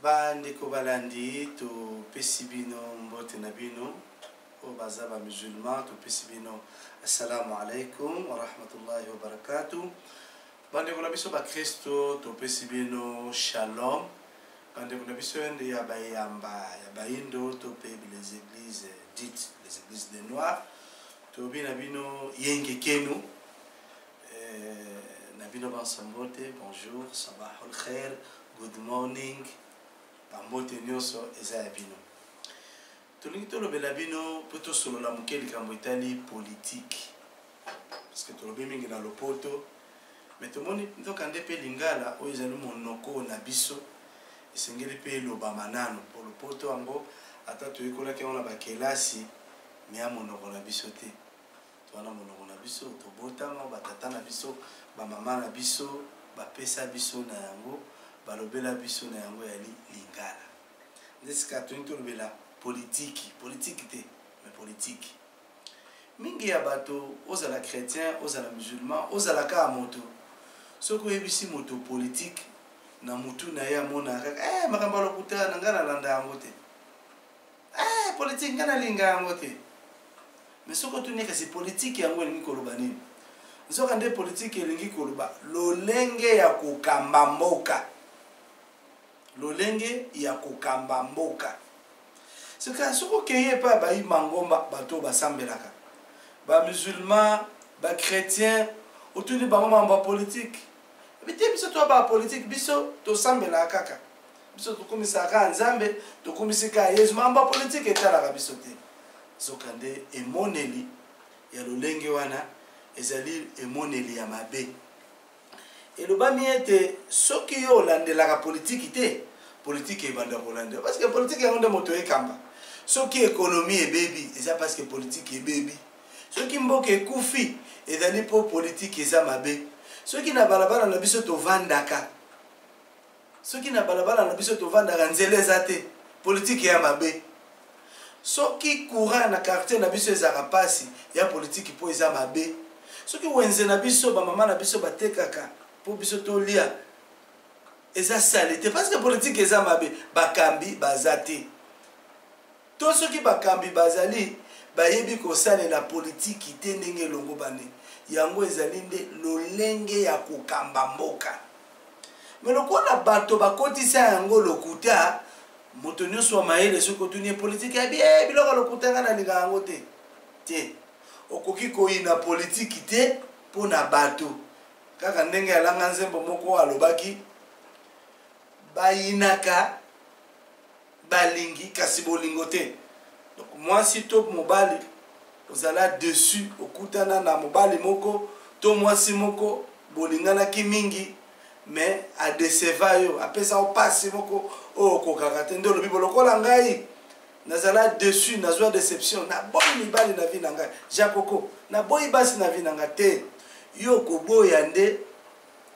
Ba ndeko balandi topesi bino mbote na bino oyo baza ba musulman topesi bino assalamu alaikum wa rahmatullahi wa barakatuh. Bandeko na biso bakristo topesi bino shalom. Bandeko na biso ya bayamba ya bayindo to mpe les églises dites les églises des noirs tobi na bino yenge kenu eh, na bino banso mbote bonjour sabahul khair good morning bambote nyonso eza ya bino tolingi tolobela bino mpo tosolola moke likambo etali politike parce que tolobi mingi na lopoto me tomoni nzokande mpe lingala oyo ezali monoko na biso esengeli mpe elobama nano mpo lopoto yango ata toyekolaki yango na bakelasi me ya monoko na biso te Toza na monoko na biso, tobotama, batata na biso, bamama na biso bapesa biso na yango, balobela biso na yango yali lingala. Nde sika tolingi tolobela politiki, politiki te, mais politiki. Mingi ya bato, ozala chretien, ozala musulman, ozala kaka moto, soki oyebisi moto politiki na mutu na ye amonaka kaka eh, makambo ya lokuta na ngai nalanda yango te. Eh, politiki ngai nalinga yango te. Mais soki otuni kasi politiki yango elingi koloba nini? Nzoka nde politiki elingi koloba lolenge ya kokamba mboka, lolenge ya kokamba mboka. Sika soki okei epai ya bayi mangomba, bato oyo basambelaka, bamusulman, bachrétien, otuni bango mambo ya politiki, te biso toya ba politiki, biso tosambelaka kaka, biso tokumisaka kaka Nzambe, tokumisi kaka Yesu, mambo ya politiki etalaka biso te. Nzokande, emoneli ya lolenge wana ezali emoneli ya mabe. Elobami ete soki yo olandelaka politiki te, politiki ebanda kolandela, parce que politiki yango nde moto ekamba. Soki ekonomi ebebi, eza parce que politiki ebebi. Soki mboka ekufi, ezali mpo politiki eza mabe. Soki na balabala na biso tovandaka, soki na balabala na biso tovandaka nzela eza te, politiki ya mabe. Soki courant na quartier na biso ezalaka mpasi, ya politiki mpo eza mabe. Soki wenze na biso bamama na biso batekaka mpo biso tolia eza salite, parce que politiki eza mabe, bakambi baza te. To soki bakambi bazali, bayebi kosalela politiki te ndenge elongobani. Yango ezali nde lolenge ya kokamba mboka. Me lokola bato bakotisa yango lokuta, moto nyonso ya mayele soki otuni ye politiki ayebi eh, biloko ya lokuta ngai nalingaka yango te. Te, okoki koyina politiki te mpo na bato. Kaka ndenge alanga nzembo moko alobaki, bayinaka balingi kasi bolingo te. Donc mwasi to mobali ozala dessus, okutana na mobali moko to mwasi moko bolinganaki mingi, mais adeceva yo, apesa yo pasi moko oyo okokaka te, nde olobi bolokola ngai nazala dessus, nazwa deception, naboyi mibali na vie na ngai, jakoko naboyi basi na vie na ngai te. Yo okoboya nde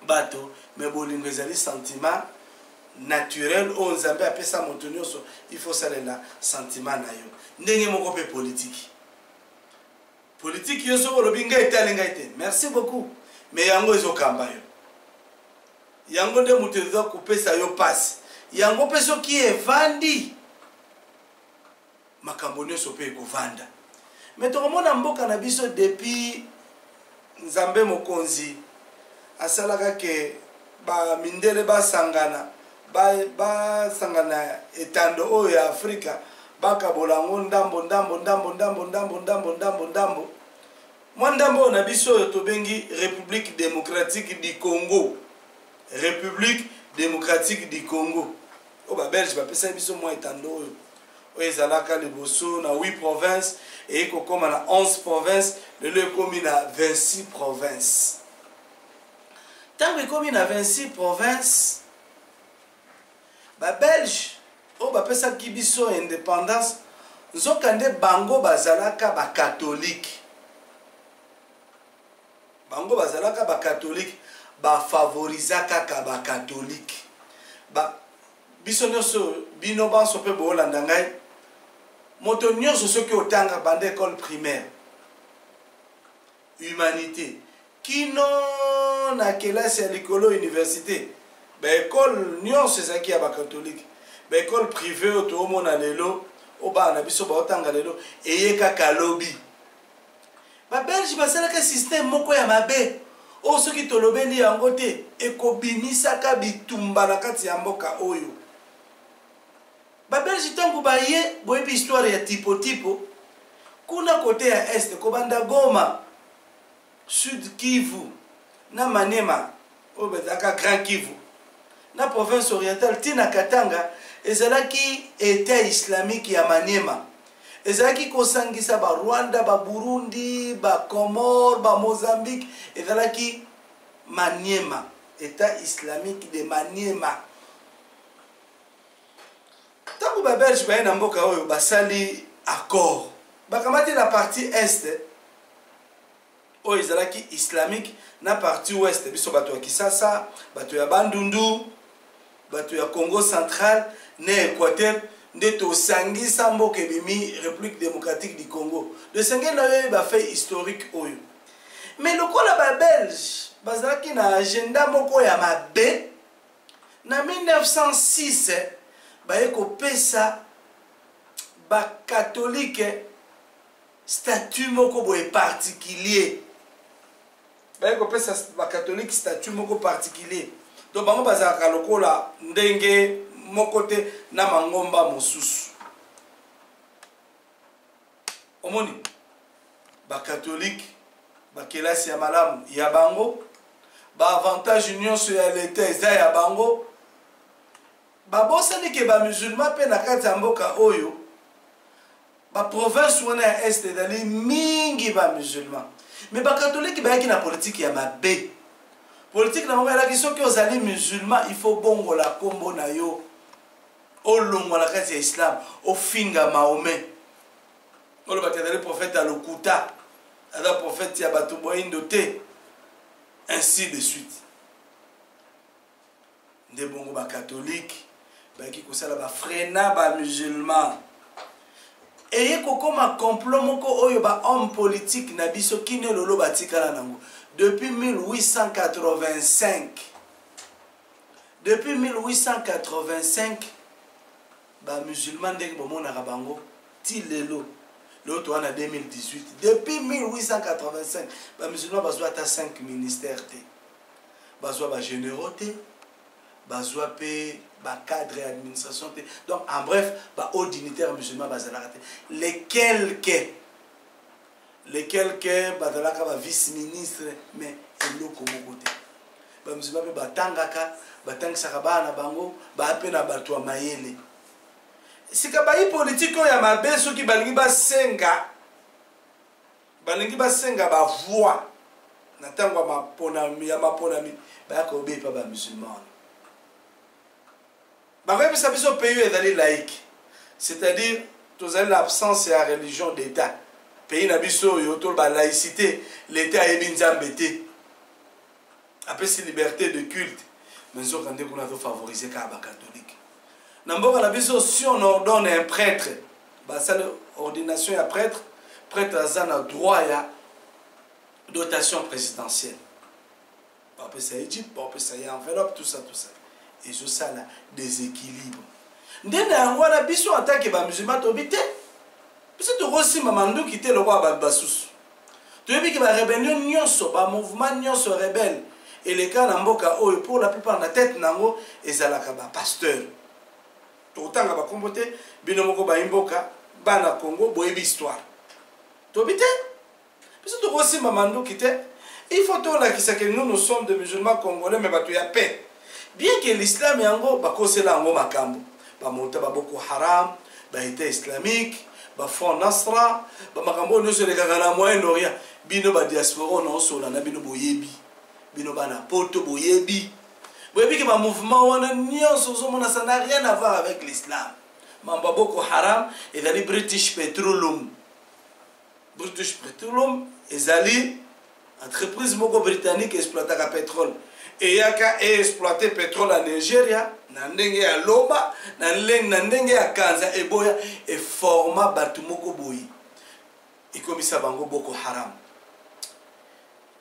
bato, mais bolingo ezali sentiment naturel oyo Nzambe apesa moto nyonso, il faut salela sentiment na yo. Ndenge moko mpe politiki. Politiki yo soki olobi ngai etali ngai te, merci beaucoup, mais yango ezokamba yo, yango nde moto eza kopesa yo pasi, yango mpe soki evandi makambo nyonso mpe ekovanda. Me tokomona mboka na biso depuis Nzambe mokonzi asalaka ke bamindele basangana, basangana etando oyo ya Afrika, bakabola yango ndambo ndambo ndambo ndambo ndambo ndambo ndambo ndambo, mwa ndambo oyo na biso oyo tobengi République démocratique du Congo, République démocratique du Congo oyo babelge bapesaki biso mwa etando oyo, oyo ezalaka liboso na 8 province, eye kokóma na 11 province, lelo ekomi na 26 province. Ntango ekomi na 26 province, babelge oyo bapesaki biso indépendance, nzokande bango bazalaka bakatolike, bango bazalaka bakatolike, bafavoriza kaka bakatolike. Ba, biso nyonso, bino banso mpe boolanda ngai, moto nyonso soki otanga banda école primaire, humanité, kino na kelasi ya likolo université, baekole nyonso ezalaki ya bakatolike. Baekole privé oyo toomona lelo, oyo bana na biso baotanga lelo, eye kaka lobi. Babelge basalaka système moko ya mabe oyo soki tolobeli yango te ekobimisaka bitumba na kati ya mboka oyo. Babelge ntango baye, boyebi histoire ya tipo-tipo kuna kote ya est, kobanda Goma, Sud Kivu na Maniema oyo bazalaka Grand Kivu na province orientale ti na Katanga, ezalaki etat islamique ya Maniema. Ezalaki kosangisa ba Rwanda, ba Burundi, ba Comore, ba Mozambique. Ezalaki Maniema, etat islamique de Maniema. Ntango babelge baye na mboka oyo, basali accord, bakamati la partie est oyo ezalaki islamique na partie ouest, biso bato ya Kisasa, bato ya Bandundu, bato ya Congo central na Équateur, nde tosangisa mboka ebimi République démocratique du Congo. Tosengeli na yo oyeba fait historique oyo. Mais lokola babelge bazalaki na agenda moko ya mabe, na 1906 baye kopesa bakatolike statut moko boye particulier. Baye kopesa bakatolike statut moko particulier, donc bango bazalaka lokola ndenge moko te na mangomba mosusu. Omoni bakatolike, bakelasi ya malamu ya bango, baavantage nyonso ya leta eza ya bango. Babosani ke bamusulman mpe na kati ya mboka oyo, baprovince wana ya est ezali mingi bamusulman. Me bakatolike bayaki na politike ya mabe. Politike na bango elaki soki ozali musulman, il faut bongola nkombo na yo, olongwa na kati ya islam, ofinga Mahomet, olobaki azali prophète ya lokuta, aza prophète ya bato boyindo te, ainsi de suite. Nde bongo bakatolike bayaki kosala bafrena bamusulman. Eye kokoma complot moko oyo bahomme politique na biso kino lelo batikala nango depuis 1885. Depuis 1885, bamusulman ndenge bomonaka bango ti lelo, lelo toza na 2018, depuis 1885 bamusulman bazwa ata 5 ministère te, bazwa bagénéraux te, bazwa mpe bacadre ya administration te. Donc en bref, bahaut dignitaire musulman bazalaka te. Les quelques bazalaka ba vice ministre, mais eloko moko te. Bamusulman mpe batangaka, batangisaka bana na bango, baya mpe na bato ya mayele. Sika bayi politike oyo ya mabe, soki balingi basenga bavoix na ntango ya maponami, bayaka kobepa bamusulman wana. Bakoyebisa biso pays oyo ezali laïque, c'est-à-dire tozali na absence ya religion d'état. Pays na biso oyo toloba laïcité, l'état ayebi Nzambe te, apesi liberté de culte. Mais nzoka nde kuna azofavorize kaka bacatholique na mboka na biso. Si on ordonne un prêtre, basali ordination ya prêtre, prêtre aza na droit ya dotation présidentielle, bapesa ye jeep, bapesa ye enveloppe, tout ça, tout ça. Ezosala déséquilibre. Nde na yango wana biso en tant que bamusulman toyebi te, biso tokosimba manduki te lokola bato basusu. Toyebi ke barébellion nyonso, bamouvement nyonso rebelle eleka na mboka oyo, pour la plupart na tête nango ezalaka bapasteur. Tokotanga bakombo te, bino moko bayi mboka, bana Congo, boyebi histoire. Toyebi te, biso tokosimba manduki te. Il faut tolakisa ke nous, nous sommes des musulmans congolais, mais bato ya paix. Bien que l'islam yango bakosela yango makambo, bamonta baboko Haram, baétat islamique, bafront Nasra, bamakambo oyo nyonso elekaka na moyen orient bino badiaspora na osola na bino boyebi, bino bana poto boyebi, boyebi ke bamouvement wana nyonso ozomona, ça n'a rien à voir avec l'islam. Mambo ya Boko Haram ezali British Petroleum. British Petroleum ezali entreprise moko britannique exploitaka pétrole. Eyaka eexploite pétrole ya Nigeria na ndenge ya loba, na ndenge ya kanza eboya, eforma bato moko boye, ekomisa bango Boko Haram.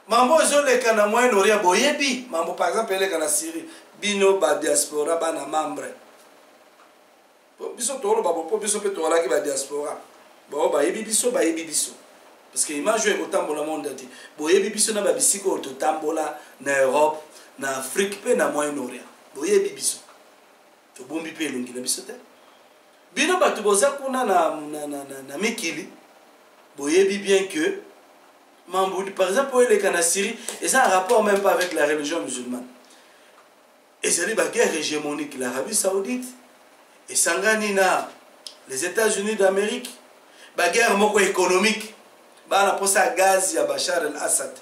Mambo ezoleka na moyen orient boyebi, mambo par exemple eleka na Syrie, bino badiaspora, bana membre. Biso toloba bo po biso pe tozalaki ba diaspora. Bao bayebi biso, bayebi biso. Parce que image oyo ekotambola monde entier. Boyebi biso na ba bisika oyo totambola na Europe, na Afrique pe na Moyen-Orient. Boyebi biso. Tobombi pe elongi na biso te. Bino bato boza kuna na mikili, boyebi bien que mambo, par exemple, oyo eleka na Syrie, eza en rapport même pas avec la religion musulmane. Ezali ba guerre hégémonique, l'Arabie Saoudite esangani na les États-Unis d'Amérique, ba guerre moko économique, bana posa gaz ya Bachar el-Assad.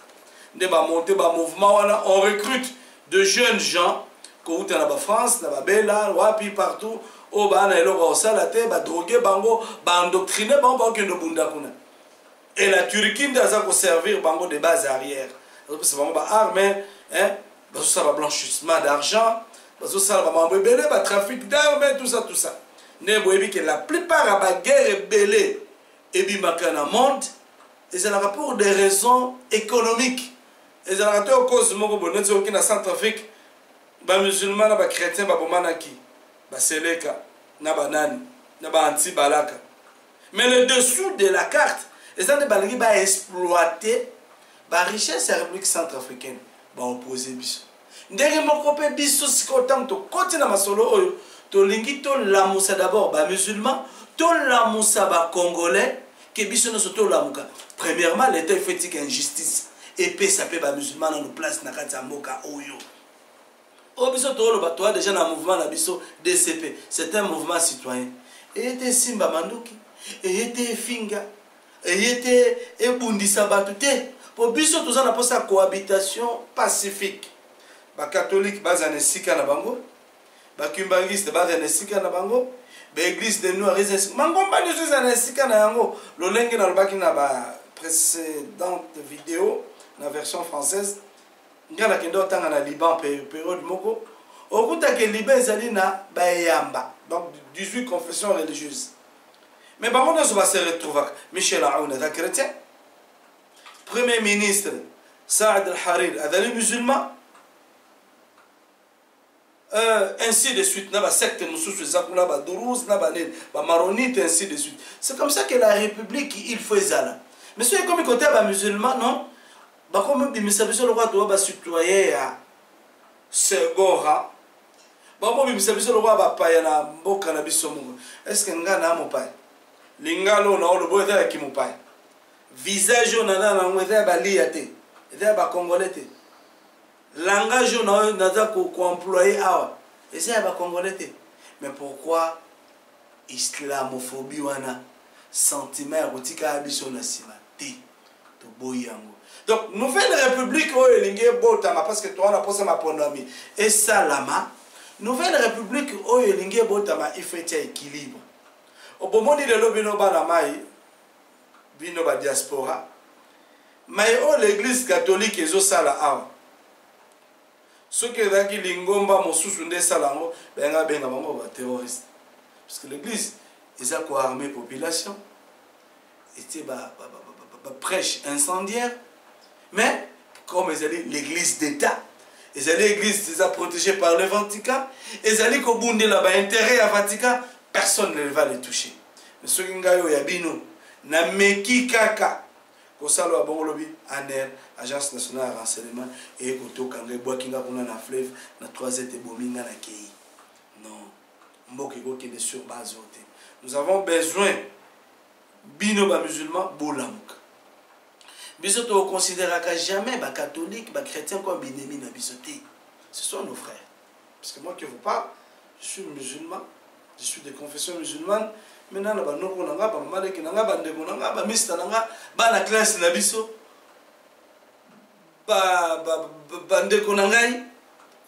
Nde ba monter ba mouvement wana, on recrute de jeunes gens kouta na ba France, na ba Bela, wapi partout, oyo bana eloko osala te, ba droguer bango, ba endoctriner bango, ba okende bunda kuna. Et la Turquie nde aza ko servir bango de base arrière. Azopesa bango ba armes, hein, bazosala ba blanchissement d'argent, bazosala ba mambo ebele, ba trafic d'armes, tout ça, tout ça. Nde boyebi que la plupart ya ba guerre ebele ebimaka na monde ezalaka pour des raisons économiques. Ezalaka te cause moko boye, neti oki na Centrafrique, ba musulmans na ba chrétiens babomanaki, ba Seleka na ba nani, na ba anti-balaka. Mais le dessous de la carte, eza nde balingi ba exploiter ba richesse ya République centrafricaine, ba opposer biso. Ndenge moko pe biso sikoyo ntango tokoti na masolo oyo, tolingi tolamusa d'abord ba musulmans, tolamusa ba congolais, ke biso nyonso tolamuka. Premièrement, l'État il faut etika injustice epesa pe ba musulmans nano place na kati ya mboka oyo. Oyo biso toloba, toa déjà na mouvement na biso DCP, c'est un mouvement citoyen. Eye te simba manduki, eye te finga, eye te ebundisa bato te. Po biso toza na posa cohabitation pacifique. Ba catholique baza na esika na bango, ba kimbanguiste baza na esika na bango, ba église de noirs eza esika, mangomba nyonso eza na esika na yango. Lolenge nalobaki na ba précédente vidéo na version française, nga nakende otanga na Liban période moko, okutaka Liban ezali na bayamba, donc 18 confessions religieuses. Mais bango nyonso ba se retrouvaka. Michel Aoun aza chrétien, premier ministre Saad Al-Hariri azali musulman, ainsi de suite, na ba secte mosusu eza kuna, ba Druze, na ba nini, ba Maronite, ainsi de suite. C'est comme ça que la République il faut ezala. Mais soki ekomi côté ya ba musulman, non, bakomi bimisa biso lokola toza ba citoyen ya Segora, bakomi bimisa biso lokola bapaya na mboka na biso moko. Est-ce que nga na mopaya? Lingalo na olobo eza ya kimopaya. Visage oyo naza na yango eza ya balia te, eza ya ba congolais te. Langage oyo na naza ko employer awa eza ya ba congolais te. Mais pourquoi islamophobie wana, sentiment ya kotika ya biso na nsima te? Toboyi yango. Donc nouvelle république oyo elingi ebotama, parce que towana posa maponami esalama, nouvelle république oyo elingi ebotama, il faut etia équilibre. Obomoni lelo bino bana mai, bino ba diaspora, mai oyo l'église catholique ezosala awa, soki ezalaki lingomba mosusu nde esala yango, bayenga benga bango ba terroriste, parce que l'église eza ko armer population, etie ba prêche incendiaire. Mais comme ezali l'église d'État, ezali église eza protégée par le Vatican, ezali kobundela ba intérêt ya Vatican, personne ne va les toucher. Mais soki ngai oyo ya bino nameki kaka kosala wa bongo, lobi ANR, Agence nationale ya renseignement, eye kotoka ngai, ebwaki nga kuna na fleuve na 3 heures, ebomi nga na kei. Non, mboka ekokende sur base oyo te. Nous avons besoin bino ba musulman bolamuka. Biso tokonsideraka jamais ba catholique, ba chrétien comme binemi na biso te. Ce sont nos frères. Parce que moi qui vous parle, je suis musulman, je suis de confession musulmane. Maintenant na banoko na nga, ba mama leki na nga, ba ndeko na nga, ba mista na nga, ba na classe na biso, ba ndeko na ngai,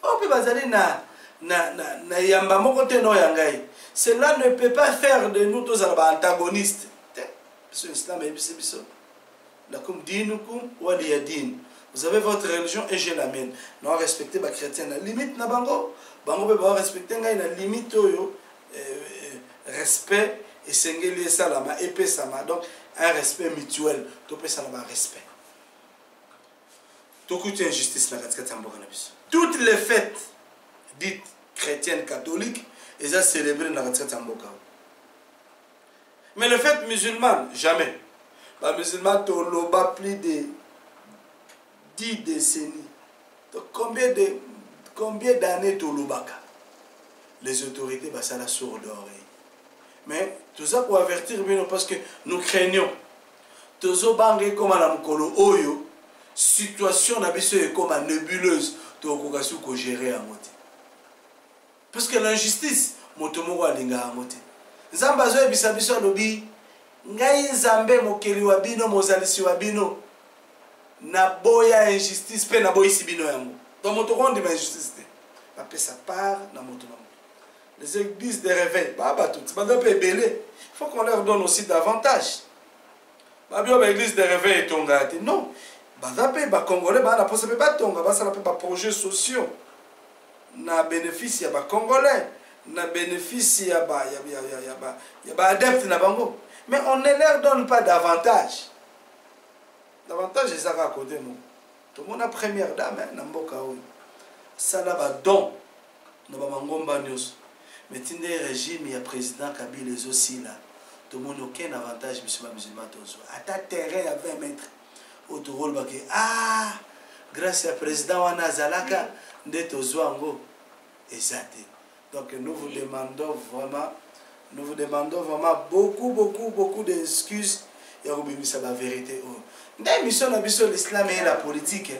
oyo mpe bazali na yamba moko te no ya ngai. Cela ne peut pas faire de nous tozala ba antagonistes te. Biso islam eyebisi biso, lakum dinukum waliya din, vous avez votre religion et j'ai la mienne. Na respecter ba chrétien na limite na bango, bango mpe ba respecter ngai na limite oyo respect esengeli esalama, epesama. Donc un respect mutuel, topesana ba respect. Tokuti injustice na katikati ya mboka na biso. Toutes les fêtes dites chrétiennes catholiques eza célébré na katikati ya mboka. Mais le fait musulman, jamais. Bamusulman toloba plus de 10 décennies. Donc combien d'années tolobaka, les autorités basala sourd d'oreille. Mais toza koavertir bino parce que nous craignons, tozobanga ekóma na mokolo oyo situation na biso ekóma nébuleuse, tokokoka su kogérer yango te, parce que l'injustice, moto moko alingaka yango te. Nzambe azoyebisa biso, alobi: "Ngai Nzambe, mokeli wa bino, mozalisi wa bino, naboya injustice mpe naboyisi bino yango." Donc moto kondima injustice te, bapesa part na moto na moto. Les églises de réveil, baa bato ti baza mpe ebele, il faut qu'on leur donne aussi davantage. Babio baéglise de réveil etongaka te? Non, baza mpe bacongolais, baa na mposa mpe batonga, basala mpe baprojets sociaux na bénéfice ya bacongolais, na bénéfice ya baadepte na bango. Mais on ne leur donne pas davantage. Davantage eza kaka kote moko. Tomona première dame na mboka oyo asala badon na bamangomba nyonso, mais ti nde régime ya président Kabila ezosila, tomoni aucun avantage. Biso bamusulman tozwa ata terrain ya 20 mètres oyo tokolobake: "Ah, grâce ya président wana azalaka nde tozwa yango", eza te. Donc nous vous demandons vraiment beaucoup, beaucoup, beaucoup d'excuses ya kobimisa bavérité oyo. Nde émission na biso, l'islam et la politique,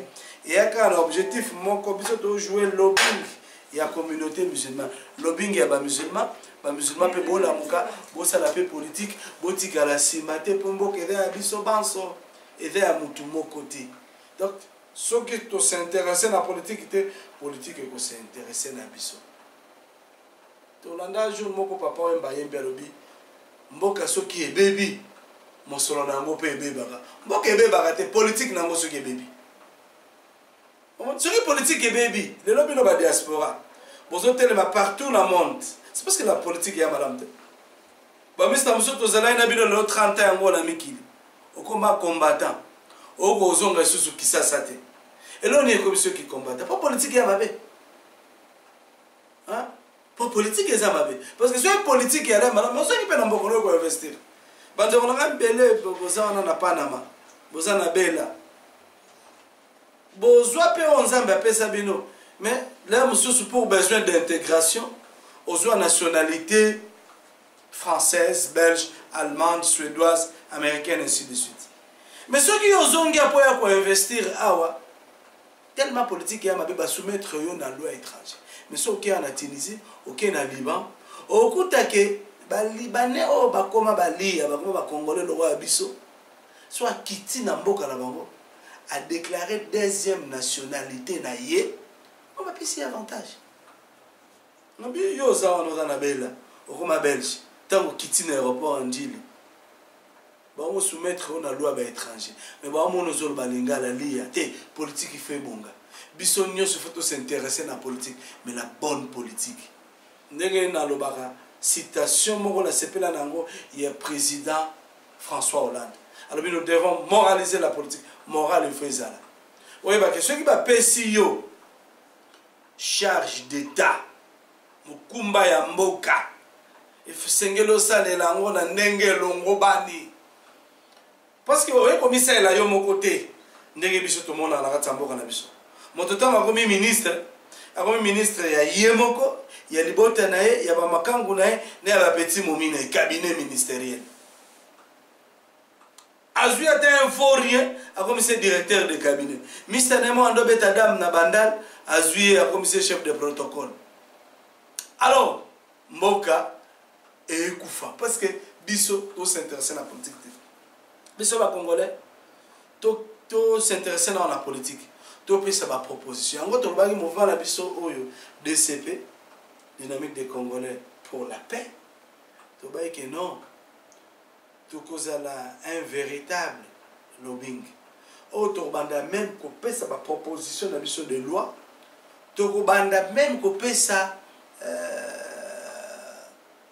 eya kaka na objectif moko: biso tojouer lobbying ya communauté musulmane, lobbying ya bamusulman. Bamusulman mpe bolamuka, bosala mpe politique, botikala nsima te, mpo mboka eza ya biso banso, eza ya mutu moko te. Donc soki tos'intéresser na politique te, politique ekos'intéresser na biso. Tolanda jour moko Papa Wemba ayembi, alobi: "Mboka soki ebebi, mosolo na yango mpe ebebaka." Mboka ebebaka te, politique na yango soki ebebi. Soki politique ebebi, lelo bino badiaspora bozotelema partout na monde, c'est parce que la politique ya malamu te. Bamista mosusu tozalaki na bino lelo 30 ans yango na mikili, okoma combattant, okozonga lisusu Kisasa te. Eloni ekomi soki combattant mpo politique ya mabe? Mpo politique eza mabe? Parce que soki politique ya malamu, ozongi mpe na mboka oyo koinvestir. Bandeko na ngai mbele boza wana na Panama, boza na Bela, bozwa mpe oyo Nzambe apesa bino. Mais l'heure mosusu, pour besoin d'intégration, ozwa nationalité française, belge, allemande, suédoise, américaine, ainsi de suite. Mais soki ozongi apo ya koinvestir awa, tellement politique ya mabe, basoumettre yo na loi étranger. Mais soki okei na Tunisie, okei na Liban, okutake balibanais oyo bakóma balia, bakóma bacongolais lokola ya biso. So akiti na mboka na bango, adéclaré deuxième nationalité na ye, oyo bapesi avantage. Nabi yo oza wana, oza na Bela, okóma belge, ntango okiti na aéroport ya Ndjili, bango soumettre oyo na loi baétranger, mais baomona ozoloba lingala lia te. Politique ifo ebonga. Biso nyonso faut tos'intéresser na politique, mais la bonne politique. Ndenge nalobaka, citation moko nasepela na yango ya président François Hollande, alobi: "Nous devons moraliser la politique." Morale il faut ezala. Oyebake soki bapesi yo charge d'état, mokumba ya mboka, esengeli osalela yango na ndenge elongo bani, parce que oye komisalela yo moko te. Ndenge biso tomonaka na kati ya mboka na biso, moto ntango akomi ministre, akomi ministre ya ye moko, ya libota na ye, ya bamakangu na ye, na ya bapeti momi na ye, cabinet ministériel. Azwi ata un vaurien, akomisi directeur de cabinet. Mr Nemo ando beta dame na Bandal, azwi ye, akomisi chef de protocole. Alors mboka ekufa, parce que biso tos'intéresser na politique te. Biso bacongolais tos'intéresser nao na politique, topesa baproposition. Yango tolobaki, mouvement na biso oyo DCP, Dynamique des Congolais pour la paix, tobaki ke non, tokozala un véritable lobbying oyo tokobanda même kopesa baproposition na biso de loi, tokobanda même kopesa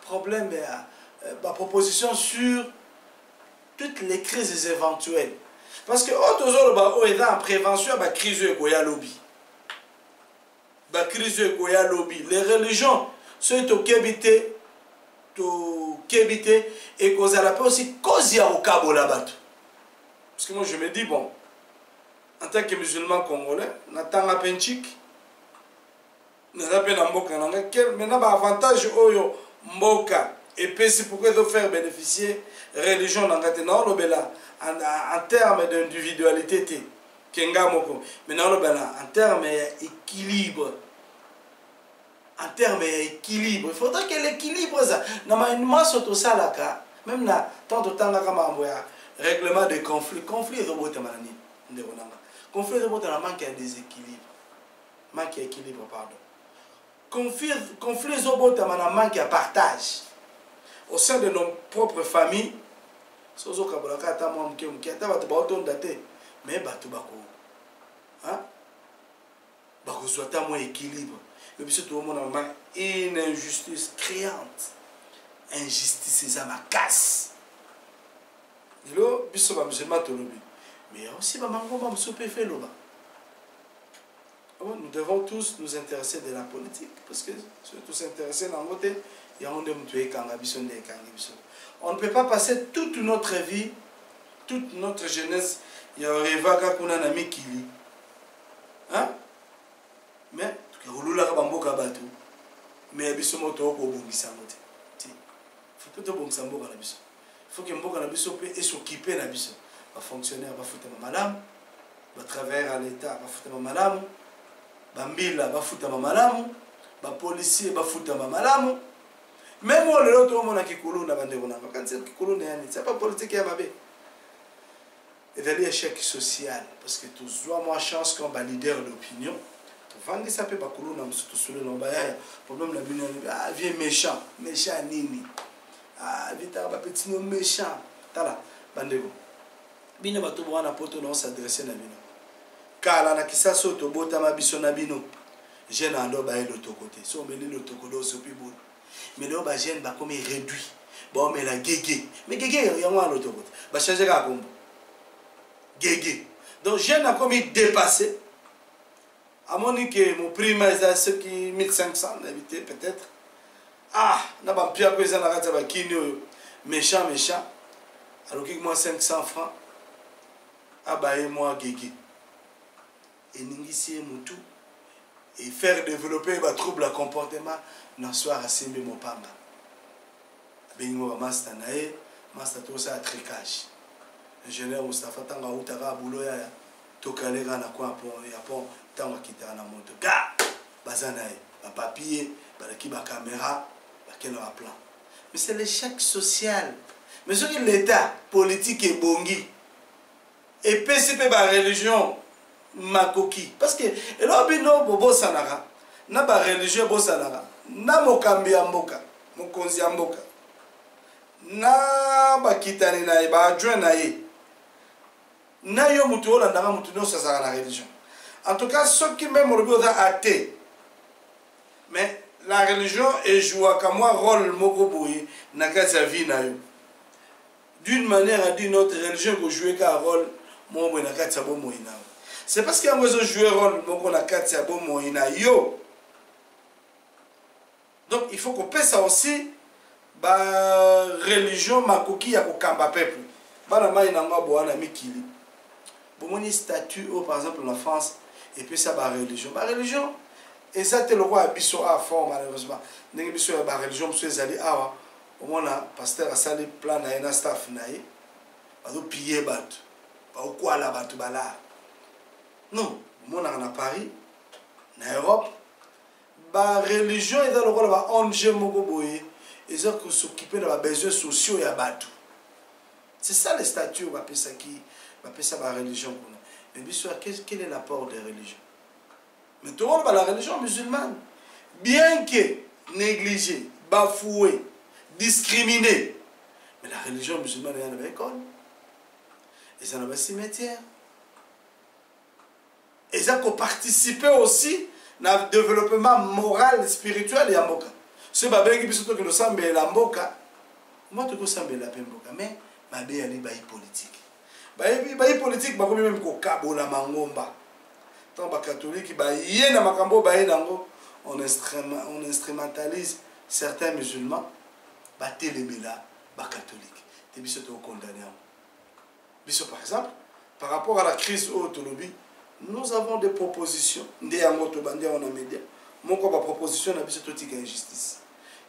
problème ya baproposition sur toutes les crises éventuelles, parce que oyo tozoloba oyo eza en prévention ya bacrise oyo ekoya lobi, bacrise oyo ekoya lobi. Les religions, Soki tokebi te, tokebi te, ekozala mpe aussi cause ya kokabola bato. Parce que moi je me dis, bon, en tant que musulman congolais, natanga mpe ntchik, naza mpe na mboka na ngai. Maintenant baavantage oyo mboka epesi, pourquoi ezo faire bénéficier religion na ngai te? Naolobela en terme d'individualité te ke nga moko, mais naolobela en terme ya équilibre, en terme ya équilibre. Il faudrait que l'équilibre eza na maso tosalaka. Même na tant totangaka makambo ya règlement de conflit, conflit ezobotama na nini, ndeko nanga? Conflit ezobotama na manque ya déséquilibre, manque ya équilibre, pardon. Conflit ezobotama na manque ya partage au sein de nos propres familles. So ozokabolaka ata mwa moke moke, ata bato baotonda te, mais bato bako bakozwa ata mwa équilibre. Mais biso toomona mama une injustice criante, injustice eza makasi. Lelo biso bamusulman tolobi, mais aussi bamangomba mosusu mpe efe eloba. Nous devons tous nous intéresser de la politique, parce que surtout s'intéresser nango te, yango nde moto ekanga biso, nde ekangi biso. On ne peut pas passer toute notre vie, toute notre jeunesse ya orevaka kuna na mikili, hein? Mais tokolulaka bamboka bato, mais ya biso moko tokobongisa yango te. Te, faut mpe tobongisa mboka na biso. Faut ke mboka na biso mpe esokipe na biso. Bafonctionnaire bafutama malamu, batravailleur ya l'État bafutama malamu, bambila bafutama malamu, bapolicier bafutama malamu. Même oyo lelo toomona kikuluna, bandeko nanga, kanisi kikuluna yani tia bapolitike ya mabe, ezali échec social, parce que tozwa mwa chance comme baleader d'opinion, tovandisa mpe bakuluna mosusu, tosolo na bayaya problème na bino. Ah, vieux méchant, méchant nini? Ah, vitaka bapeti no méchant. Tala bandeko, bino bato bowana poto, na os'adresse na bino. Kala na Kisasa oyo tobotama biso na bino, jeune ando baye lotoko te. So omeli lotoko do osopi bolo. Mais lelo bajeune bakomi réduit, baomela gege. Mais gege yango wana lotoko te, bachange kaka kombo gege. Donc jeune akomi dépassé, amoni ke moprima eza soki 1500, nayebi te, peut-être. Ah, na bampiako eza na kati ya bakini oyo, méchant, méchant, aluki mwa 500 francs, abaye mwa gege, eningisi ye mutu et faire développer batrouble ya comportement. Na soir asimbi mopanga, abengi mwa bamaster na ye: "Master, tosala tricage." Ingénieur Mustapha, ntango autaka bulo yaya, tokale kaka na coin ya pont. Ntango akitaka na moto ga, baza na ye bapapier, balaki bacaméra, bakende baplan. Mais c'est l'échec social. Mais soki l'état politique ebongi, epesi mpe bareligion makoki, parce que eloko bino bobosanaka na bareligion, ebosanaka na mokambi ya mboka, mokonzi ya mboka na bakitani na ye, baadjoint na ye, na yo motu olandaka, motu nyonso azalaka na religion. En tout cas, soki même olobi oza athée, mais la religion ejouaka mwa rôle moko boye na kati ya vie na yo. D'une manière à d'une autre, religion ekojoue kaka rôle moko boye na kati ya bomoi na yo. C'est parce que yango ezojoue rôle moko na kati ya bomoi na yo. Donc il faut kopesa aussi bareligion makoki ya kokamba peuple. Bana mai nango abowa na mikili, bomoni statut oyo par exemple na France epesa bareligion. Bareligion eza te lokola ya biso a fort, malheureusement, ndenge biso ya bareligion mosusu ezali awa. Omona pasteur asali plan na ye na staff na ye, bazopille bato, baokwala bato balar. Non, omonaka na Paris, na Europe, bareligion eza lokola ba ONG moko boye, eza kos'occuper na babesoin sociaux ya bato. C'est ça le statut oyo bapesaki, bapesa bareligion kuna. Mais biso, quel est l'apport des religions? Mais tokoloba la religion musulmane, bien que négligée, bafouée, discriminée, mais la religion musulmane eza na baécole, eza na bacimetière, eza koparticiper aussi na développement moral, spirituel ya mboka. Soki babengi biso tokende osambela mboka, mwa tokosambela mpe mboka. Mais mabe yali bayi politike, bayebi bayi politike bakomi même kokabola mangomba. Ntango bakatolike baye na makambo oyo baye nango, on instrumentalise. Certains musulmans batelemela bacatholique te. Biso tokondane yango. Biso, par exemple, par rapport à la crise oyo tolobi, nous avons des propositions. Nde yango tobandi yango na média. Moko baproposition na biso, totika injustice,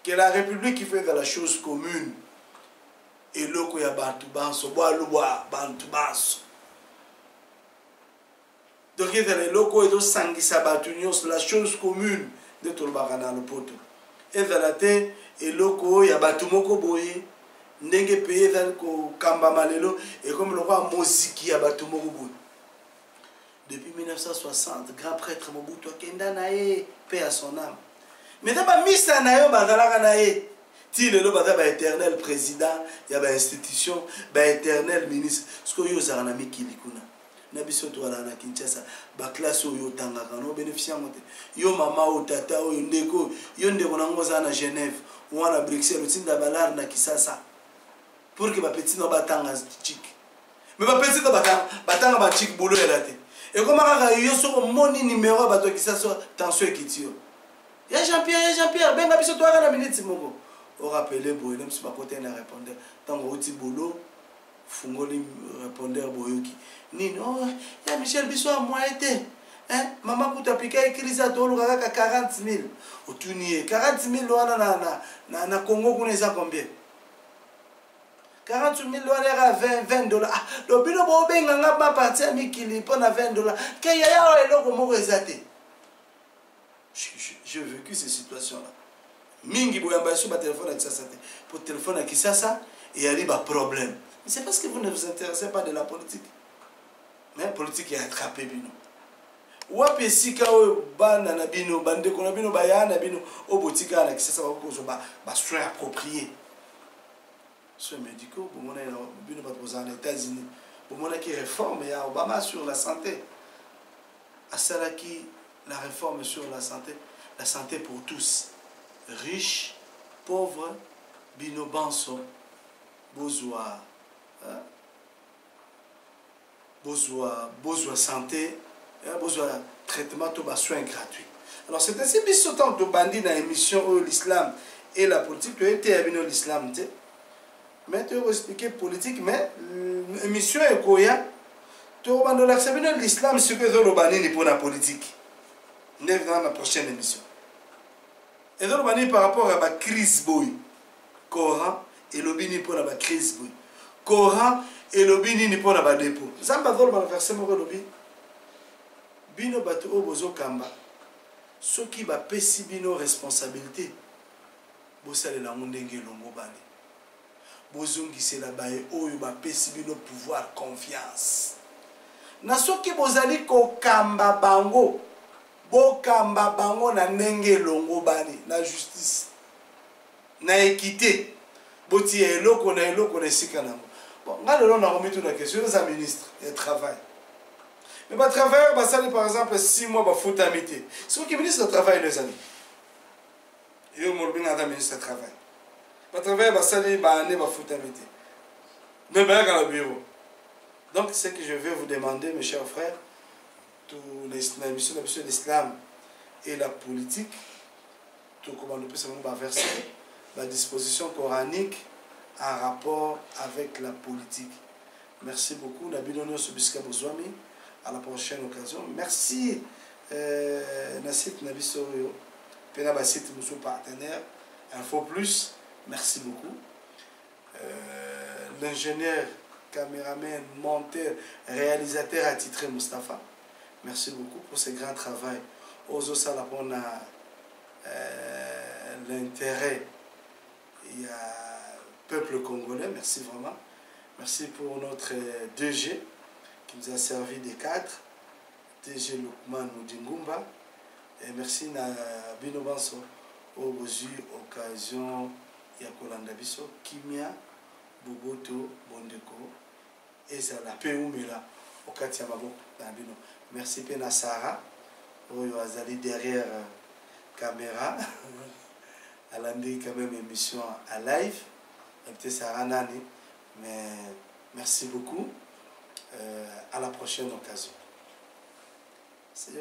que la République qui fait de la chose commune, eloko ya bato banso, bwalu bwa bantu banso. Donc ezala eloko oyo ezosangisa bato nyonso, la chose commune nde tolobaka na lopoto. Ezala te eloko oyo ya bato moko boye. Ndenge pays ezali kokambama lelo, ekomi lokola moziki ya bato moko boye. Depuis 1960, grand prêtre Mobutu akenda na ye, paix à son âme, mais eza bamisa na yo bazalaka na ye ti lelo, baza baéternel président ya bainstitution, baéternel ministre. Soki oyo ozalaka na mikili kuna na biso, tozalaka na Kinshasa, baclasse oyo otangaka na obénéficie yango te. Yo mama oyo, tata oyo, ndeko oyo, yo ndeko nango oza na Genève wana, Bruxelles, otinda balare na Kisasa pour que bapetits no batanga chik. Mais bapetits no batanga bachik, bolo yala te. Ekoma kaka yo soki omoni numero ya bato ya Kisasa, tension ekiti yo. Ya Jean Pierre, ya Jean Pierre, benga biso, toyaka na minute moko. Orapele boye na biso, bakota na répondeur. Ntango outi bolo, fungoli répondeur, boyoki nini? Oh, ya Michel, biso ya moyen te. Mama kutu apika crise, toluka kaka 40 000. Otuni ye 40 000 wana na Congo kuna eza combien? 40 000 wana yaka 20 dollar. Ah, do bino bobenganga baparti ya mikili mpo na 20 dollar ke yaya oyo eloko moko eza te. J'ai vécu ces situations là mingi. Boyamba biso batelefone ya Kisasa te, po telefone ya Kisasa eyali baproblème. C'est parce que vous ne vous intéressez pas de la politique. Mais politique eattrape bino wapi? Esika oyo bana na bino, bandeko na bino, baya na bino oyo botikala na Kisasa bakoki kozwa basoin approprié, soins médicaux. Bomona bino bato bozala na États-Unis, bomonaki réforme ya Obama sur la santé. Asalaki la réforme sur la santé, la santé pour tous, riche, pauvre, bino banso bozwa, hein? Bozwa santé, bozwa traitement to basoin gratuit. Alors c'est ainsi, biso ntango tobandi na émission oyo, l'islam et la politique, toyeteya bino l'islam te, mais toyoko politique. Mais émission ekoya, tokobanda olakisa bino l'islam sikoyo ezoloba nini mpona politique. Nde na prochaine émission ezoloba nini par rapport ya bacrise boye, Coran elobi nini mpona bacrise boye, Coran elobi nini mpona badépôt. Nzambe azoloba na verset moko, elobi: bino bato oyo bozokamba, soki bapesi bino responsabilité, bosalela yango ndenge elongo bale, bozongisela baye oyo bapesi bino pouvoir confiance. Na soki bozali kokamba bango, bokamba bango na ndenge elongo bani, na justice, na équité, botia eloko na eloko na esika nango. Bon, nga lelo nakomituna question: eza ministre ya travail, mais batravailleur basali par exemple 6 mois bafutami te. Soki ministre ya travail no ezali yo, molobi nga aza ministre ya travail, batravailleur basali baane bafutami te, mais bayaka na bureau. Donc ce que je vais vous demander, mes chers frères, tout na émission na biso, l'islam et la politique, tokobanda opesa bango baverset, badisposition coranique en rapport avec la politique. Merci beaucoup na bino nyonso bisika bozwami. À la prochaine occasion. Merci na site na biso oyo mpe na basite mosusu partenaire, Info Plus, merci beaucoup. L'ingénieur, caméraman, monteur, réalisateur attitré Mustapha, merci beaucoup pour ce grand travail ozosala mpona l'intérêt ya peuple congolais. Merci vraiment. Merci pour notre DG qui nous a servi de cadre, DG Lukman Mudingumba. Et merci na bino banso oyo bozwi occasion ya kolanda biso. Kimia, boboto, bondeko ezala mpe umela okati ya maboko na bino. Merci mpe na Sara oyo azali derrière caméra, alandi quand même émission à live peut Sara nani. Mais merci beaucoup, à la prochaine occasion. C'est